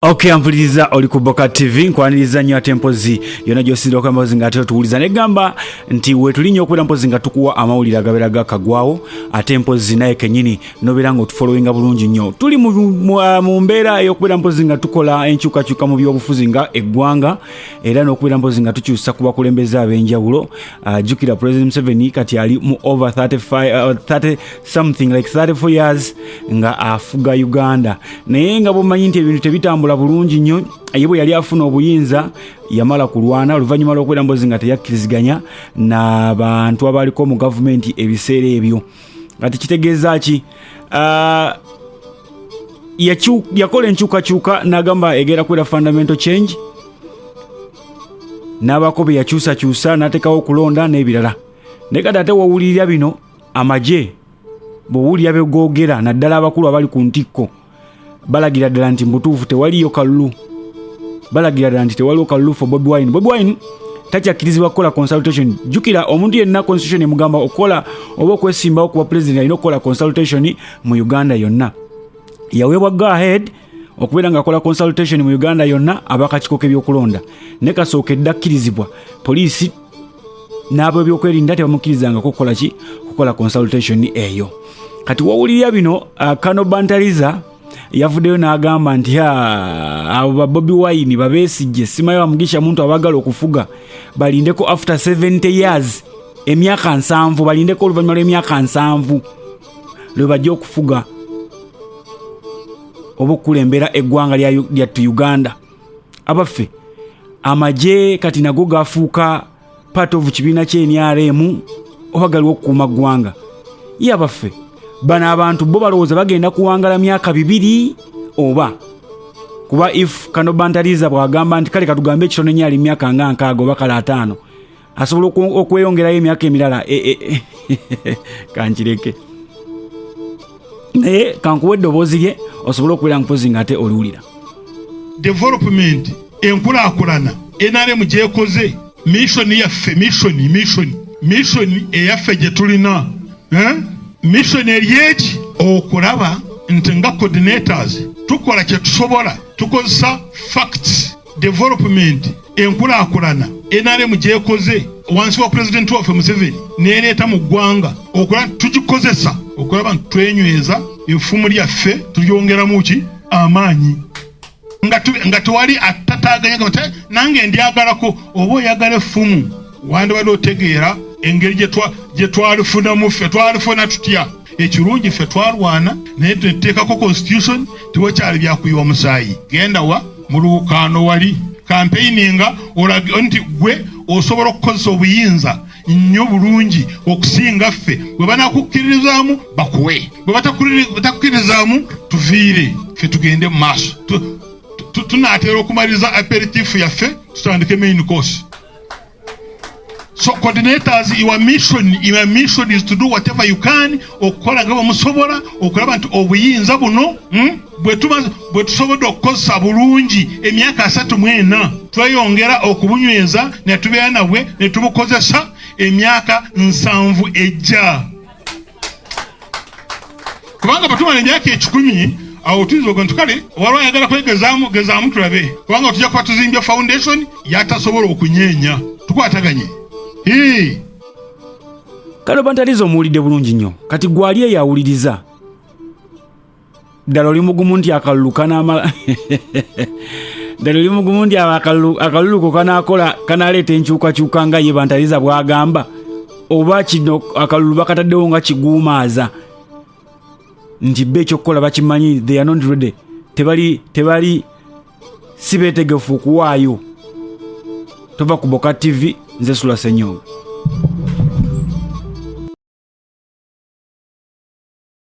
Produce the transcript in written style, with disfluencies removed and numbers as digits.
Ok, ampuliriza oli ku Boka TV, nkwaniriza nnyo ate mpozi yonna gy'osinzira okuba mpozi nga ate otuwuliza. Negamba nti weetuli nnyo okubeera mpozi nga tukuwa amawulire agabeera gakagwawo, ate mpozi naye kennyini nobeera nga otufollowinga bulungi nnyo. Tuli mu mbeera ey'okubeera mpozi nga tukola enkyukakyuka mu byobufuzi nga eggwanga, era n'okubeera mpozi nga tukyusa ku bakulembeze ab'enjawulo. Jjukira President Museveni kati ali mu over 35, 30 something like 34 years nga afuga Uganda, naye nga bwomanyi nti ebintu tebitambula bulungi nnyo. Ye bwe yali afuna obuyinza yamala kulwana oluvannyuma lw'okubeera mpozi nga teyakkiriziganya n'abantu abaliko mu gavumenti ebiseera ebyo. Kati kitegeeza ki? Yakola enkyukakyuka n'agamba egenda kubeera fundamental change, n'abaako bye yakyusakyusa, n'ateekawo okulonda n'ebirala. Naye kati ate wowulirira bino amagye, bw'owulira begoogera, naddala abakulu abali ku ntikko, balagira ddala nti mubutuufu tewaliyo kalulu. Balagira ddala nti tewaliwo kalulu for Bobi Wine. Bobi Wine takyakkirizibwa kukola consultation. Jjukira omuntu yenna constitution emugamba okukola oba okwesimbawo kuba president alina okukola consultation mu Uganda yonna. Yaweebwa go ahead okubeera ng'akola consultation mu Uganda yonna abakakiiko k'ebyokulonda, naye kasookedde akkirizibwa poliisi n'ab'ebyokwerinda tebamukkirizangako kukola ki? Kukola consultation eyo. Kati wowulirira bino, Kano Bantariza yavuddeyo n'agamba nti abo ba Bobi Wine babeesijje, simayo bamugisha muntu abaagala okufuga balindeko after 70 years, emyaka 70, balindeko oluvannyuma lw'emyaka 70 lwe bajja okufuga oba okukulembera eggwanga lyattu Uganda. Abaffe, amagye kati nago gafuuka part of kibiina ky'NRM oba galiwo okukuuma ggwanga? Ye abaffe, bano abantu bo balowooza bagenda kuwangala myaka 2 oba? Kuba if Kano Bantariza bw'agamba nti kale katugambe ekitono ennyo ali myaka nga 60 oba kale 50, asobola okweyongerayo emyaka emirala. Kankireke, naye kankuwa eddoboozi lye osobole okubeera mpozi nga ate oliwulira. Development, enkulaakulana NRM gyekoze, mission yaffe, mission eyaffe gye tulina, eh? Mission eri eki okulaba nti nga coordinators tukola kye tusobola, tukozesa facts. Development, enkulaakulana NRM gyekoze wansi wa pulezidenti waffe Museveni neereeta mu ggwanga, okulaba nti tugikozesa okulaba nti twenyweza effumu lyaffe, tulyongeramu ki? Amaanyi, nga tewali atataganya gamba nti, nange ndyagalako. Oba oyagala effumu, wandibadde otegeera engeri gye twalifunamu. Ffe twalifuna tutya? Ekirungi ffe twalwana naye tuteekako constitution, tewakyali byakuyiwa musaayi. Genda wa mu luwukaano wali campaigninga, olage nti gwe osobola okukozesa obuyinza nnyo bulungi okusinga ffe. Bwe banakukkiririzaamu bakuwe, bwe batakukkiririzaamu tuviire ffe tugende mu maaso. Tunaatera okumaliriza aperitif yaffe, tutandike main course. So coordinators, your mission is to do whatever you can, okukola nga bwemusobola okulaba nti obuyinza buno, bwe tusobodde okukozesa bulungi emyaka 34, tweyongera okubunyweza ne tubeera nabwe ne tubukozesa emyaka 70 ejja. Kubanga bwe tumala emyaka 100, awo tuyinza okuga nti kale waliwo ayagala kwegezaamu, gezaamu tulabe, kubanga tujja kuba tuzimbye foundation yatasobola okunyeenya. Tukwataganye. Hii. Kale Bantaliza omuwulidde bulungi nnyo. Kati gwali eyo awuliriza, ddala oli mugumu nti akalulu kanaamala? Ddala oli mugumu nti akalulu ko kanaakola, kanaleeta enkyukakyuka nga ye Bantaliza bw'agamba, oba kino akalulu bakataddewo nga kiguumaaza nti bo ekyokukola bakimanyi? They are not ready, tebali si beetegefu okuwaayo. Tova ku Boka TV, nze Sula Senyonga.